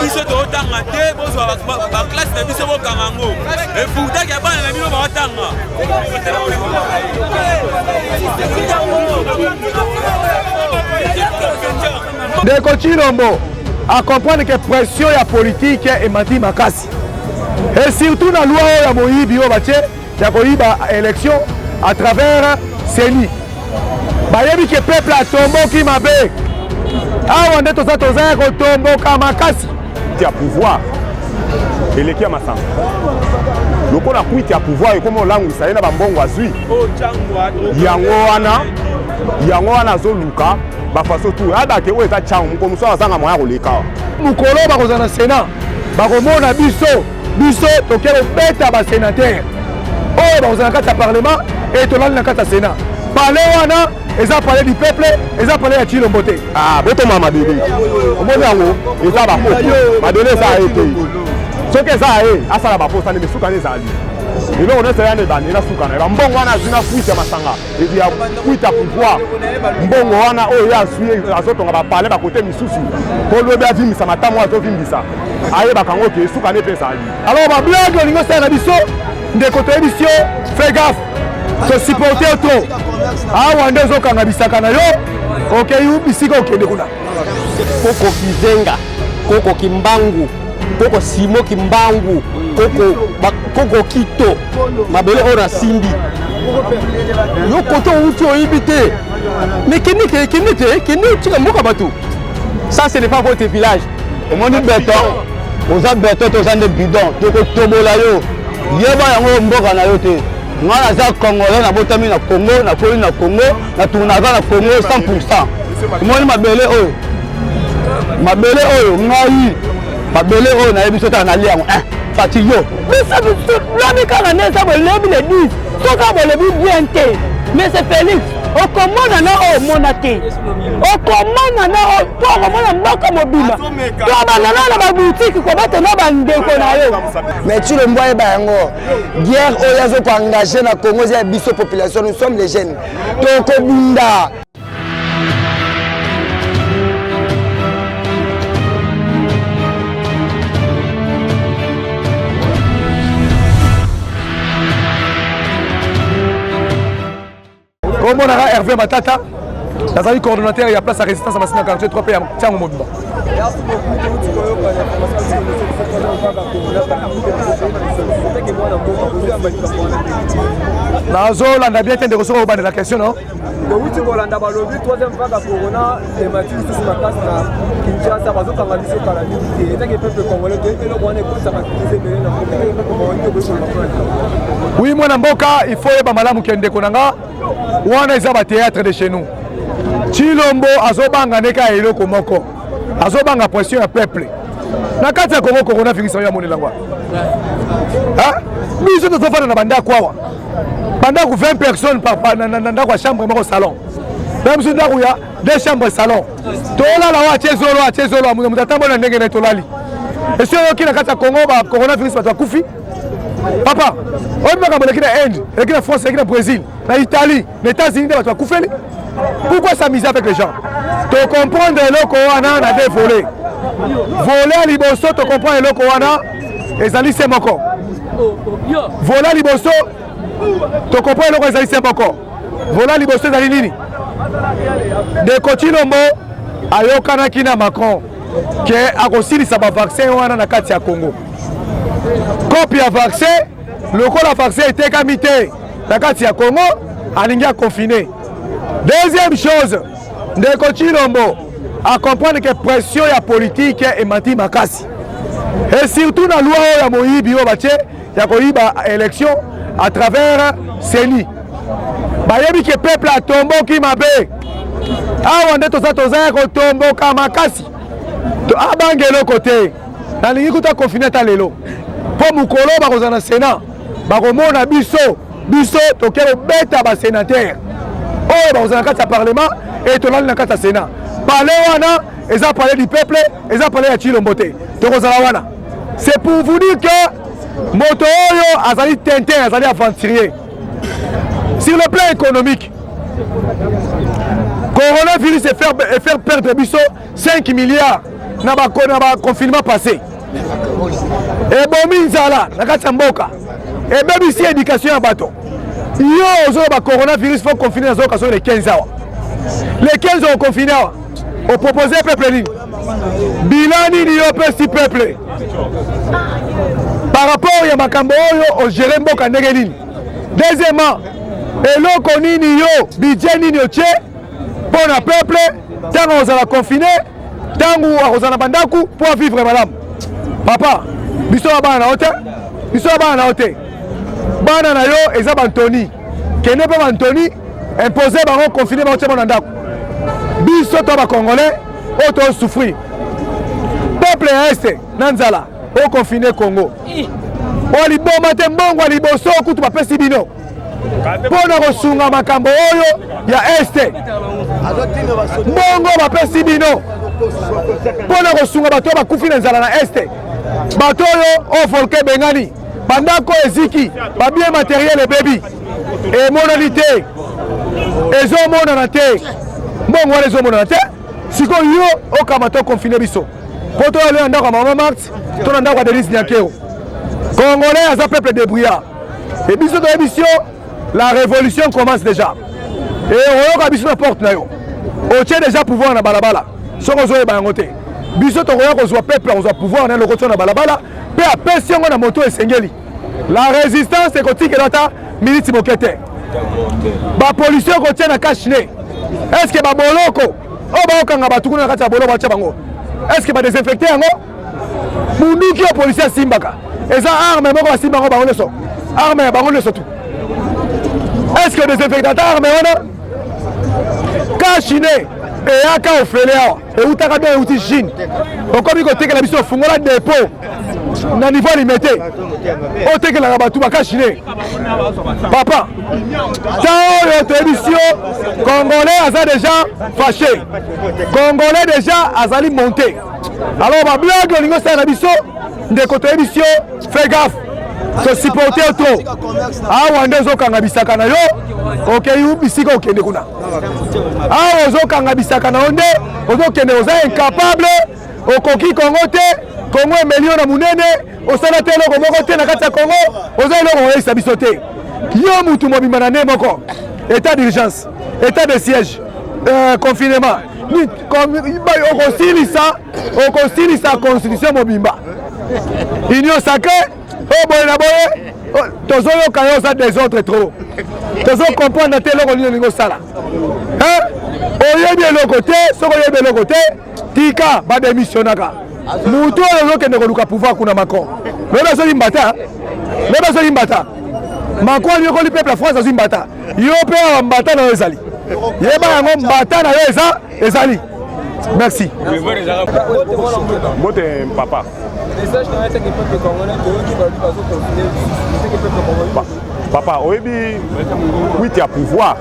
Biso totanga te, bozwa baklasse na biso, bokanga yango efutaki ya bana na bino baotanga. Ndeko Tshilombo acomprendre que pression ya politique emati makasi, et surtout na loi oyo ya moyibi oyo batie ya koyiba élection à travers CENI. Bayebi ke peuple atomboki mabe. Awa nde toza, toza ya kotomboka makasi. Ya pouvoir eleki ya masanga, lokola kwiti ya pouvoir ekomi olangwisa ye na bambongo azwi yango wana. Yango wana azoluka bafaso tu ayebake oyo eza ntango mokolo mosusu azanga moya koleka. Mokolo bakozala na Sénat, bakomona biso. Biso toke kobeta basénateur oyo bakozala na kati ya parlement e tolali na kati ya Sénat. Palais wana eza palais du peuple, eza palais ya Tshilombo te. Ah, botoma mabele, omoni yango eza bakoko, mabele eza ye te. Soki eza ye, asala baposa nde suka nde ezali eloko nyonso ya nde ebandela suka na ye. Bambongo wana azwi na fuite ya masanga, ya fuite ya pouvoir, mbongo wana oyo ye azwi, azotonga bapalais bakote misusu mpo lobi avimbisa matamo oyo azovimbisa. Ayebaka yango ke suka nde mpe ezali. Alors bablague olingi osala na biso, ndeko, toyebisi yo, fais gaffe, tosupporte yo trop. Awa nde ozokanga bisaka na yo, okei bisika okende kuna. Koko Kizenga, koko Kimbangu, koko Simo Kimbangu, koko, koko Kito, mabele oyo nasimbi yo kote outi oyibi te, mais kende te, kende te, kende otika mboka bato. Ça, ce n'est pas votre village. Omoni beton, oza beton, toza nde bidon, tokotobola yo. Yeba yango, mboka na yo te. Ngai naza Congolais, nabotami na Congo, nakoli na Congo, natunaka na Congo 100. Omoni mabele oyo, mabele oyo ngai, mabele oyo nayebi so tala nalia yango fati yo. Biso lobi kaka nde eza bolebi le 10. Soki bolobi bien te, mais Félix, okomona na oyo omona te, okomona na oyo mpo okomona mboka mobimba tobandana na babutiki kobeta na bandeko na yo. Mais Tshilombo ayeba yango, guerre oyo azokoengage na Congo eza ya biso population. Nous sommes les jeunes, tokobunda. Kombo nanga Hervé Matata, nazali coordonnateur ya place ya résistance ya Masina, quartier 3 mpe ya Ntiango mobimba. Nazolanda bien te, ndeko, soki obandela question no. Touti kolanda, balobi troisième vague ya corona emati lisusu makasi na Kinshasa, bazokanga biso kala mingi te. Etake peuple congolais, toyebi eloko wana ekosaka crise ebele na mboka. Etake peuple congolais, tokoki koloba mpona? Oui, mwana mboka, il faut yeba malamu ke, ndeko na nga, wana eza bathéâtre de chez nous. Tshilombo azobanga ndeka ya eloko moko, azobanga pression ya peuple na kati ya Kongo. Coronavirus oyo amonela ngwa, biso tozofanda na bandako awa, bandako 20 personnes par na ndako ya chambre moko, salon na biso, ndako ya deux chambres, salon. Tolala wa atie zolo, atie zolo, moto atambola na ndenge na ye. Tolali esi oyoki na kati ya Congo ba coronavirus bato bakufi? Papa, oyebi makambo eleki na Inde, eleki na France, eleki na Brésil, na Italie, na États-Unis nde bato bakufeli. Pourquoi s'amuser avec les gens? Tocomprendre eloko wana na deux volets. Volet ya liboso, tocomprendre eloko wana ezali se moko. Volet ya liboso, tocomprendre eloko ezali se moko. Volet ya liboso ezali nini? Ndeko Tshilombo ayokanaki na Macron ke akosilisa bavaccin wana na kati ya Congo. Kopi ya vaccin, lokola vaccin etekami te na kati ya Congo, alingi aconfine. Deuxième chose, ndeko Tshilombo acomprendre ke pression ya politique emati makasi, et surtout na loi oyo ya moyibi oyo batie ya koyiba élection à travers CENI. Bayebi ke peuple atomboki mabe. Awa nde toza, toza ya kotomboka makasi. Abanga eloko te. Nalingi kuta confine ata lelo, mpo mokolo bakozala na Sénat, bakomona biso. Biso toke kobeta basénateur oyo bakozala na kati ya parlement e tolali na kati ya Sénat. Palais wana eza palais du peuple, eza palais ya Tshilombo te. Tokozala wana. C'est pour vous dire que moto oyo azali tintin, azali aventurier. Sur le plan économique, Coronavirus efaire perdre biso 5 milliards na baconfinement passé. Ebomi nzala na kati ya mboka, ebebisi éducation ya bato. Yo ozoloba coronavirus faut confiner, nazoyoka soki le 15 awa, le 15 oconfine awa, opropose peuple nini? Bilan nini yo opesi peuple par rapport ya makambo oyo ogere mboka ndenge nini? Deuxièmement, eloko nini yo, budget nini otie mpo na peuple ntango akozala confine, ntango akozala na bandako mpo avivre malamu? Papa, biso ya bana na yo te, biso ya bana na yo te. Bana na yo eza bantoni, kende mpe bantoni, impose bango, confine bango, tie bango na ndako. Biso to bacongolais oyo tosouffrir, peuple ya este na nzala, oconfine Congo oyo liboma te. Mbongo ya liboso kutu bapesi bino mpo na kosunga makambo oyo ya este, mbongo bapesi bino mpo na kosunga bato oyo bakufi na nzala na este, bato oyo oyo volcan ebengani, bandako eziki, babien matériel ebebi, emonani te, ezomonana te. Mbongo wana ezomonana te. Sikoyo yo okama to confine biso mpo toyalo na ndako ya mama Marte to na ndako ya Denise Nyakeru. Congolais aza peuple débrouillard e biso toyebi yo, la révolution commence déjà e oyoka biso na porte na yo, otie déjà pouvoir na balabala. Soki ozoyeba yango te, biso tokoya kozwa peuple, akozwa pouvoir na eloko tio na balabala mpe apesi yango na moto esengeli. La résistance ekotikela ata miniti moke te. Bapolisier okotia na cache-nez, est-ce baboloko oyo baokanga bato kuna na kati ya boloko batia bango, est-ce badésinfecte yango? Munduki oyo policier asimbaka eza arme moko basimba yango bango nyonso, arme ya bango nyonso tu, est-ce désinfecte ata arme wana? Cache-nez eyaka ofele awa, eutaka bien, euti Chine, okomi kotekela biso. Ofungola dépôt na niveau limete, otekelaka bato bacache-nez. Papa, ta oyo toyebisi yo, Congolais aza déjà fâché, Congolais déjà azali monté. Alors bablague olingi osala na biso, ndeko, toyebisi yo, fais gaffe, tosupporte yo trop. Awa nde ozokanga bisaka na yo, okei bisika okende kuna. Awa ozokanga bisaka na yo nde ozokende, oza incapable, okoki Kongo te. Kongo emeli yo na monene, osala te eloko moko te na kati ya Kongo, oza eloko koyebisa biso te. Yo mutu mobimba na nde moko, état d'urgence, état de siège, confinement, okosilisa, okosilisa constitution mobimba, union sacrée oyo boye na boye. Tozoyoka yo, oza désordre trop, tozocomprendre te eloko nini olingi osala. Oyebi eloko te. Soki oyebi eloko te, tika. Badémissionnaka mutu oyo ozokende koluka pouvoir kuna. Macron lobi azoki mbata, lobi azoki mbata. Macron anyokoli peuple ya France, azwi mbata. Yo mpe awa mbata na yo ezali, yeba yango, mbata na yo eza ezali. Merci. Mbote papa. Message na yo etake peuple congolais, toyoki balobi bazoconfine lisusu, peuple congolais. Papa, oyebi kwiti ya pouvoir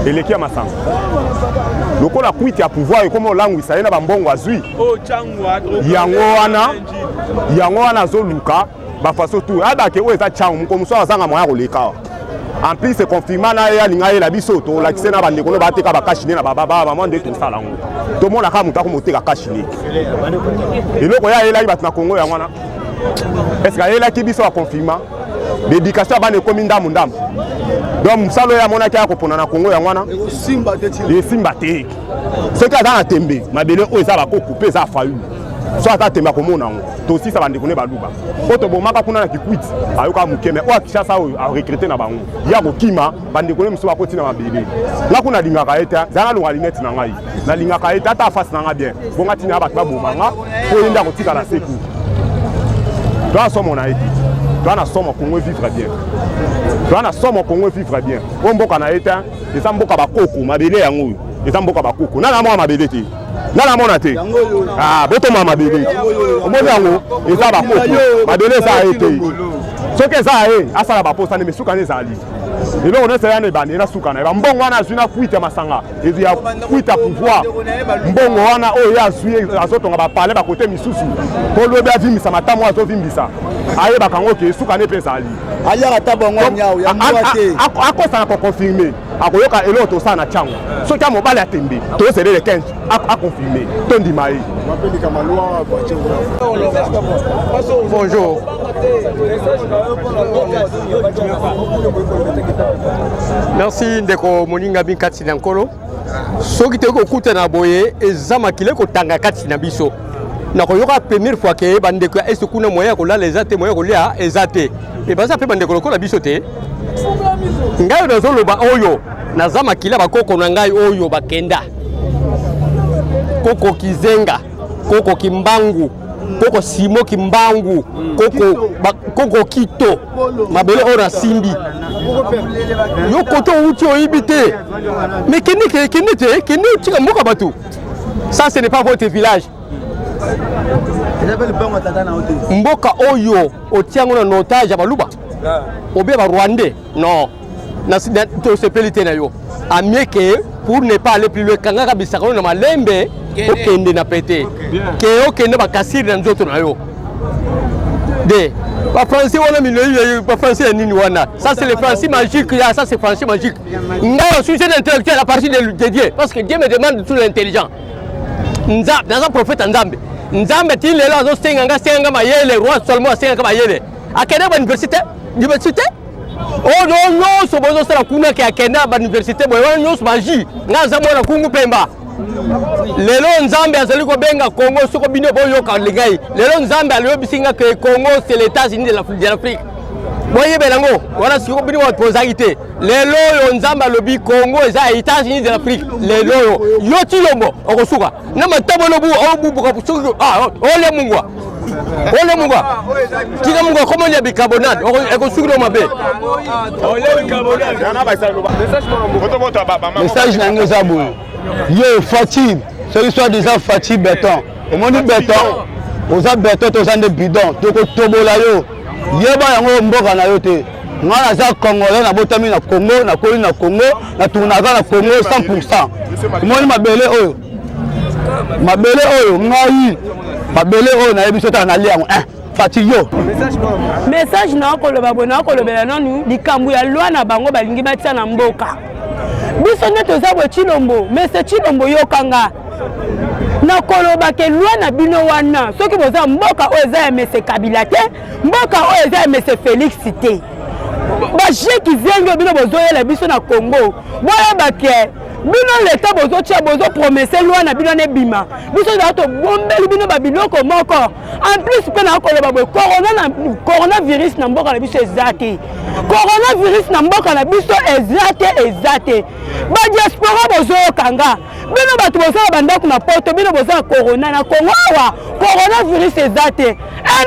eleki ya masanga. Lokola kwiti ya pouvoir ekoma olangwisa ye na bambongo azwi yango wana, yango wana azoluka bafaçon tout ayebake oyo eza ntango moko mosusu azanga moya koleka awa. En plus, confinement na ye alinga ayela biso, tolakise na bandeko no bateka bacache-nez na bababa nde tosala yango. Tomonaka moto akomoteka cache-nez, eloko ye ayelaki bato na Kongo yango wana. Est-ce ayelaki biso ya confinement, l'éducation ya bana ekomi ndambu ndambu? Donc mosala oyo amonaki aya kopona na Kongo yango wana esimba te. Soki aza na tembe, mabele oyo eza bakoko mpe eza Fayulu. So ata tembe, akomona yango. Tosisa bandeko ne baluba oyo tobomaka kuna na Kikwiti, ayoka moke. Me oyo Kinshasa oyo arecruter na bango ya kokima bandeko ne mosusu bakoti na mabele. Nga kuna alingaka ye te, zala nalonga lunette na ngai, nalingaka ye te ata afasi na nga bien bonga ntina ya bato baboma nga mpo ye nde akotikala seku. Toa somo na ye te, toa na somo Congo vivre bien, toa na somo Congo vivre bien. Oyo mboka na ye te, eza mboka bakoko. Mabele yango oyo eza mboka bakoko. Nana mwa mabele te, nga namona te. Ah, botoma mabele, omoni yango eza bakoko. Mabele eza ye te. Soki eza ye, asala baposa nde mesuka nde ezali. Eloko nyonso ya na ebandeli na suka na ye. Bambongo wana azwi na fuite ya masanga, ya fuite ya pouvoir, mbongo wana oyo ye azwi azotonga bapalais bakote misusu mpo lobi avimbisa matama oyo azovimbisa, ayebaka yango ke suka ne mpe ezali. Aliaka ata bango nyau ya mbwa te. Akosana koconfirme, akoyoka eloko tosala na ntango. Soki ya mobali ya tembe, tozele le 15 aconfirme, tondima ye. Bonjour. Merci ndeko moninga binkati na nkolo. Soki toyei kokutana boye eza makila ekotanga kati na biso. Nakoyoka première fois ke bandeko ya est kuna moyen ya kolala eza te, moyen ya kolia eza te. Me baza mpe bandeko lokola biso te. Ngai nazoloba oyo naza makila bakoko na ngai oyo bakenda koko Kizenga, koko Kimbangu, koko Simo Kimbangu, koko, ba, koko Kito, mabele oyo nasimbi. Yo koto outi oyibi te. Mais kende ke kende te, kende otika mboka bato. Ça ce n'est pas votre village. Mboka oyo otiango na notage ya baluba obia ba rwandais non tosepeli te na yo amie ke pour ne pas aller plus loin kangaka bisaka na malembe okende na pete ke okende bakasiri na nzoto na yo de bafrançais wana minei bafrançais ya nini wana ça c'est le français magique ya ça c'est français magique ngai je suis un intellectuel à partir de, de Dieu parce que Dieu me demande tout l'intelligent nzambe naza prophète ya nzambe nzambe ti lelo azosenga nga senga nga mayele roi Salomon asengaka mayele akende ba université université oyo nyonso bozosala kuna ke akende ba université boye wana nyonso magie nga aza mwana kungu pemba lelo nzambe azali kobenga Congo soko bino boyoka ngai lelo nzambe alobisi nga ke Congo c'est les États-Unis de l'Afrique boyebela yango wana siko bino bato bozalaki te lelo oyo nzambe alobi Congo eza États-Unis de l'Afrique lelo oyo yo Tshilombo okosuka na matabo lobu obubuka soki olia mungwa olia mungwa tika mungwa komoni ya bicarbonate ekosuki no mabe. Message na ngai eza boye, yo Fatshi, soki soit disant Fatshi beton, omoni beton oza beton te, oza nde bidon, tokotobola yo. Yeba yango mboka na yo te. Ngai naza congolais, nabotami na Congo, nakoli na Congo, natunaka na Congo 100%. Omoni mabele oyo, mabele oyo ngai, mabele oyo nayebi soki nalia yango Fatshi yo. Message na koloba boye, na kolobela nanu likambo ya loi na bango balingi batia na mboka. Biso nde toza boye Tshilombo, mais c'est Tshilombo yokanga. Na koloba ke loi na bino wana soki boza mboka oyo eza ya Mese Kabila te, mboka oyo eza ya Mese Felix te. Ba jeux kizengi bino bozoyela biso na Congo, boyeba ke bino leta bozotia bozopromese loi na bino nebima, biso ezala tobombeli bino ba biloko moko. En plus mpe na koloba boye coronavirus na mboka na biso eza te, coronavirus na mboka na biso eza te, eza te. Ba diaspora bozoyoka nga, bino bato bozala bandako na poto, bino bozala corona na Congo awa coronavirus eza te.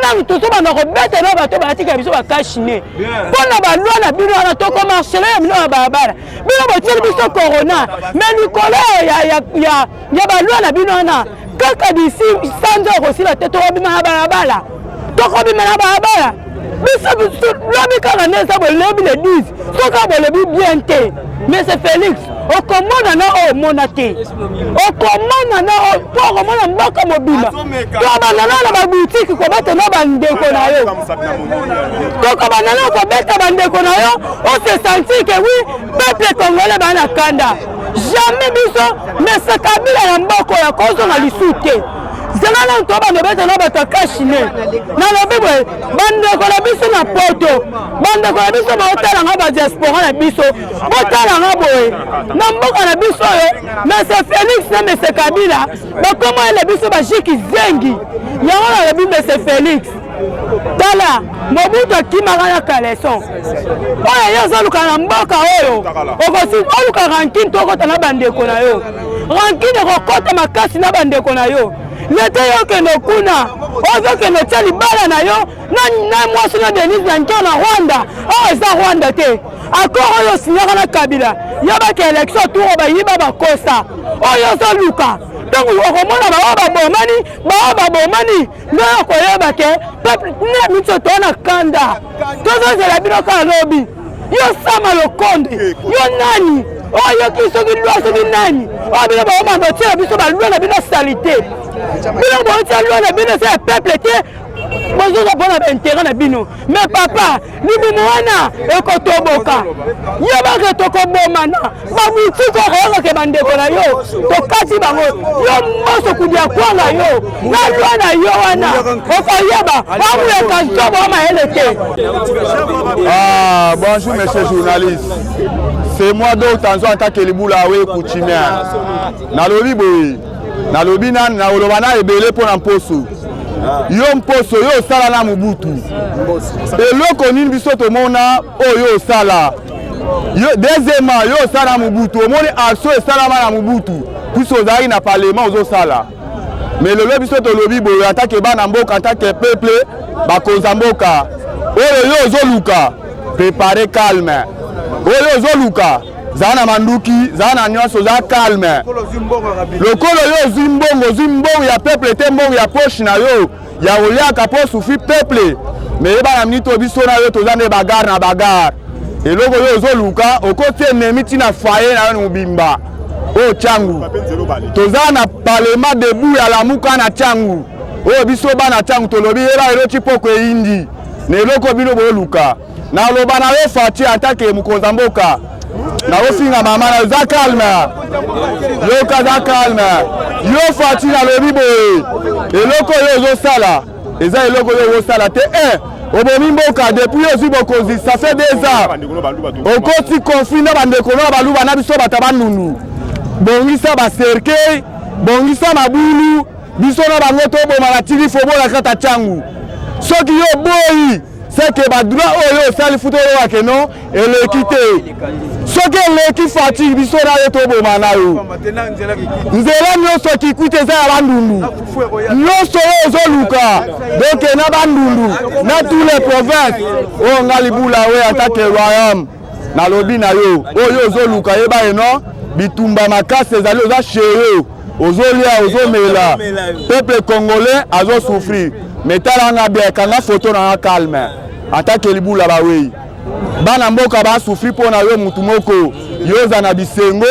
Nanu tozobanda kobeta na bato batika biso bakashine mpo na balwa na bino wana, tokomarchele ya bino na balabala, bino botieli biso corona mais likolo ya balwa na bino wana kaka disi sanza okosila te, tokobima na balabala, tokobima na balabala biso lobi kaka nde eza bolebi le 10 soki bolobi bien te mais c'est Félix okomona na oyo omona te, okomona na oyo mpo okomona mboka mobimba tobanda na na babutiki kobeta na bandeko na yo, tokobanda na kobeta bandeko na yo, ose sentir que oui peuple congolais baa na kanda. Jamais biso mais Kabila na mboka ya kozonga lisu te. Zela nanu tobanda obeta na bato ya kashine. Nalobi boye bandeko na biso na poto, bandeko na biso baotala nga ba diaspora na biso, botala nga boye na mboka na biso oyo Monsieur Félix na Monsieur Kabila bakomoyela biso bajiki zengi. Yango nalobi Monsieur Félix, tala Mobutu akimaka na caleçon oyo ye ozoluka na mboka oyo, okosi oluka rancune to okota na bandeko na yo, rancune ekokota makasi na bandeko na yo. Lete yo okende kuna, ozokende otia libala na yo na mwasi na Denise na Nkeo na Rwanda. Awa eza Rwanda te. Accord oyo osignaka na Kabila yabaka élection tour bayiba bakosa oyo ozoluka ntango okomona baoyo babomani, baoyo babomani nde okoyeba ke peuple ne biso toza na kanda, tozozela bino kaka lobi. Yo sama lokonde, yo nani? Oyoki soki loi soki nani? Oyo bino baomanda otiela biso baloi na bino salite. Bino botia loi na bino eza ya peuple te. Bozozwa mpo na bainteret na bino. Mais papa, libumu wana ekotoboka. Yo bake tokobomana. Babutiki okoyoka ke bandeko na yo tokati bango. Yo mboso kudia kwanga yo na loi na yo wana okoyeba bamuyaka zoba wa mayele te. Ah, bonjour monsieur journaliste. C'est moi donc Tanzo en tant que Libula Awe coutumier. Nalobi boye. Nalobi na nakoloba na ebele mpo na mposo. Yo mposo yo osala na Mobutu. Eloko nini biso tomona oyo osala? Yo deuxièmement yo osala na Mobutu, omoni action esalama na Mobutu puisque ozalaki na parlement ozosala. Mais lelo biso tolobi boye en tant que bana mboka, en tant que peuple, bakonza mboka oyo yo ozoluka prepare calme, oyo ozoluka zala na manduki, zala na nyonso, zala calme. Lokolo yo ozwi mbongo, ozwi mbongo ya peuple te, mbongo ya poche na yo ya koliaka mpo souffrir peuple. Mais yeba na minute oyo biso na yo toza nde bagarre na bagarre. Eloko yo ozoluka okoti ennemi ti na foyer na yo mobimba. Oyo Tshangu toza na parlement debout ya Lamuka na Tshangu. Oyo biso bana Tshangu tolobi yeba lelo ti poko eyindi na eloko bino boluka. Naloba na yo Fatshi en tant que mokonzi ya mboka, nakofinga mama na yo, za calme, yoka za calme. Yo Fatshi nalobi boye, eloko oyo ozosala eza eloko oyo okosala te. Eh, obomi mboka depuis yo ozwi bokonzi, ça fait 2 ans okoti conflit na bandeko na baluba na biso bato ya Bandundu. Bongisa ba cercueil, bongisa mabulu, biso na bango toboma na tili fobola kata Tshangu. Soki yo oboyi c'est que ba droit oyo osali futa oyoka ke non eleki te. Soki eleki fatigue biso na yo toboma na yo. Nzela nyonso Kikwit eza ya Bandundu, nyonso oyo ozoluka donc na Bandundu na tous les provinces oyo nga Libula oyo en tant que royaume nalobi na yo oyo ozoluka yeba ye non bitumba makasi ezali, oza chez yo ozolia ozomela, peuple congolais azo souffrir. Mais tala nga bien, kanga photo na nga calme en tant que Libula bawei bana mboka ba souffrir mpo na yo mutu moko, yo oza na bisengo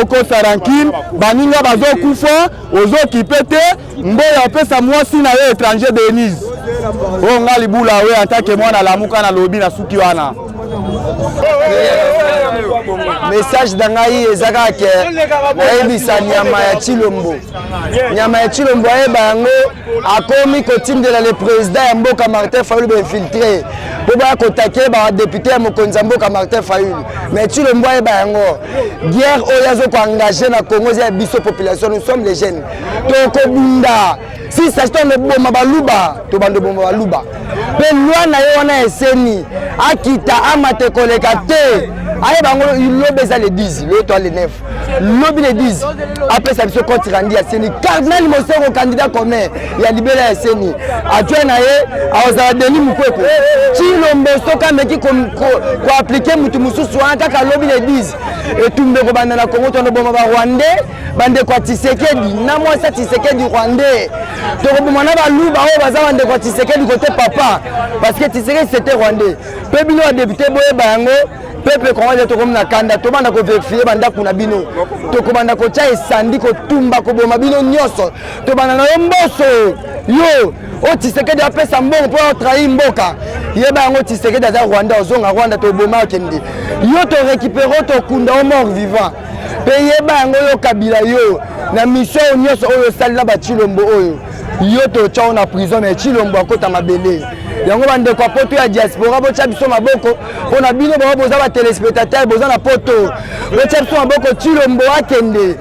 okosa rancune, baninga bazokufa ozokipe te, mboya opesa mwasi na yo étranger Denise. Oyo nga Libula we en tant que mwana Lamuka nalobi na suki wana. Message na ngai eza kaka ke nayebisa nyama ya Tshilombo, nyama ya Tshilombo ayeba yango, akomi kotindela le président ya mboka Martin Fayulu bainfiltre mpo baya kotake ba député ya mokonzi ya mboka Martin Fayulu. Mais Tshilombo ayeba yango, guerre oyo azo koengage na Congo eza ya biso population, nous sommes les jeunes, tokobunda. Si s'agit toboma baluba, tobanda oboma baluba mpe loi na ye wana eseni akita amate koleka te. Ayeba yango, lobi eza le 10, lobi to le 9, lobi le 10 apesa biso compte rendu ya seni. Cardinal Moseko candidat commun ya libela ya seni, adjoint na ye akozala Denis Mukweko. Tshilombo soki ameki koaplike mutu mosusu wana kaka lobi le 10 etumba ekobanda na Congo, tondoboma ba Rwandais, bandeko ya Tshisekedi na mwasi ya Tshisekedi Rwandais, tokoboma na baluba oyo baza bandeko ya Tshisekedi kote papa, parce que Tshisekedi c'était Rwandais. Mpe bino ba député boyeba yango, peuple congolais tokomi na kanda, tobanda koverifie bandako na bino, tokobanda kotya esandi, kotumba, koboma bino nyonso. Tobanda na yo mboso yo oyo Tshisekedi apesa mbongo mpo otrahi mboka, yeba yango Tshisekedi aza Rwanda, ozonga Rwanda, toboma okende yo, torécupere, tokunda o mort vivant. Mpe yeba yango yo Kabila, yo na mission oyo nyonso oyo osali na ba Tshilombo oyo yo totya yo na prison, mais Tshilombo akota mabele yango. Bandeko ya poto ya diaspora botya biso maboko mpo na bino bango boza ba téléspectateur, boza na poto, botya biso maboko Tshilombo akende.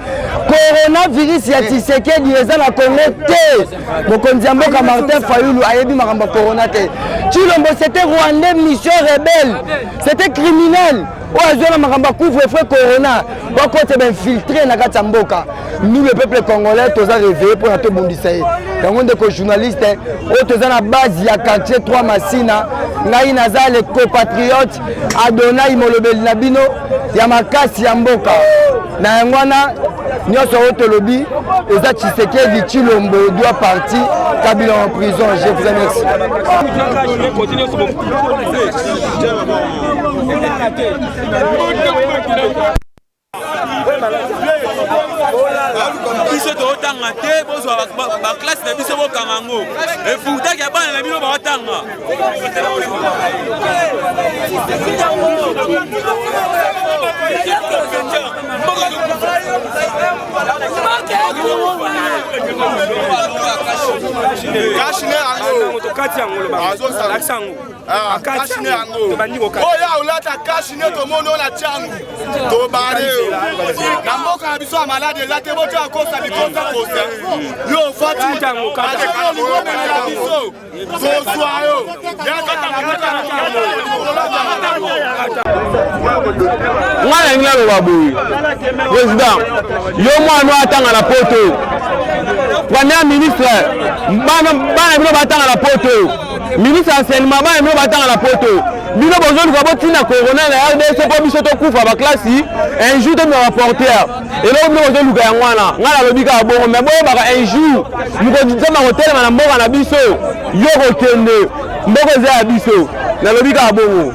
Coronavirus ya Tshisekedi eza na Congo te. Mokonzi ya mboka Martin Fayulu ayebi makambo ya corona te. Tshilombo c'était rwandais, mission rebelle, c'était criminel oyo azwa na makambo ya couvre-feu corona bakota bainfiltre na kati ya mboka. Nous le peuple congolais toza réveillé mpona tobundisa ye yango. Ndeko journaliste, oyo toza na base ya quartier 3 Masina, ngai naza le compatriote Adonai, molobeli na bino ya makasi ya mboka na yango wana. Nyonso oyo tolobi eza Tshisekedi Tshilombo doit partir, Kabila en prison. Je vous remercie. Biso totanga te, bozwa baklasse na biso, bokanga yango efutaki ya bana na bino baotanga. Kashine yango oyo olata kashine, tomoni oyo na tiangu tobare na mboka na biso ya maladi eza te. Botia kosa bikosa kosa yo ofati olingomelela biso, tozwa yo. Ngai nalingi naloba boye: président, yo mwana oyo atanga na poto, premier ministre, bana bino batanga na poto, ministre ya enseignement, bana bino batanga na poto, bino bozoluka botina corona na RDC mpo biso tokufa baklasi un jour, tobima baporteur. Eloko bino bozoluka yango wana, ngai nalobi kaka bongo. Mais boyebaka, un jour mokonzi Nzambe akotelema na mboka na biso, yo kokende, mboka eza ya biso. Nalobi kaka bongo.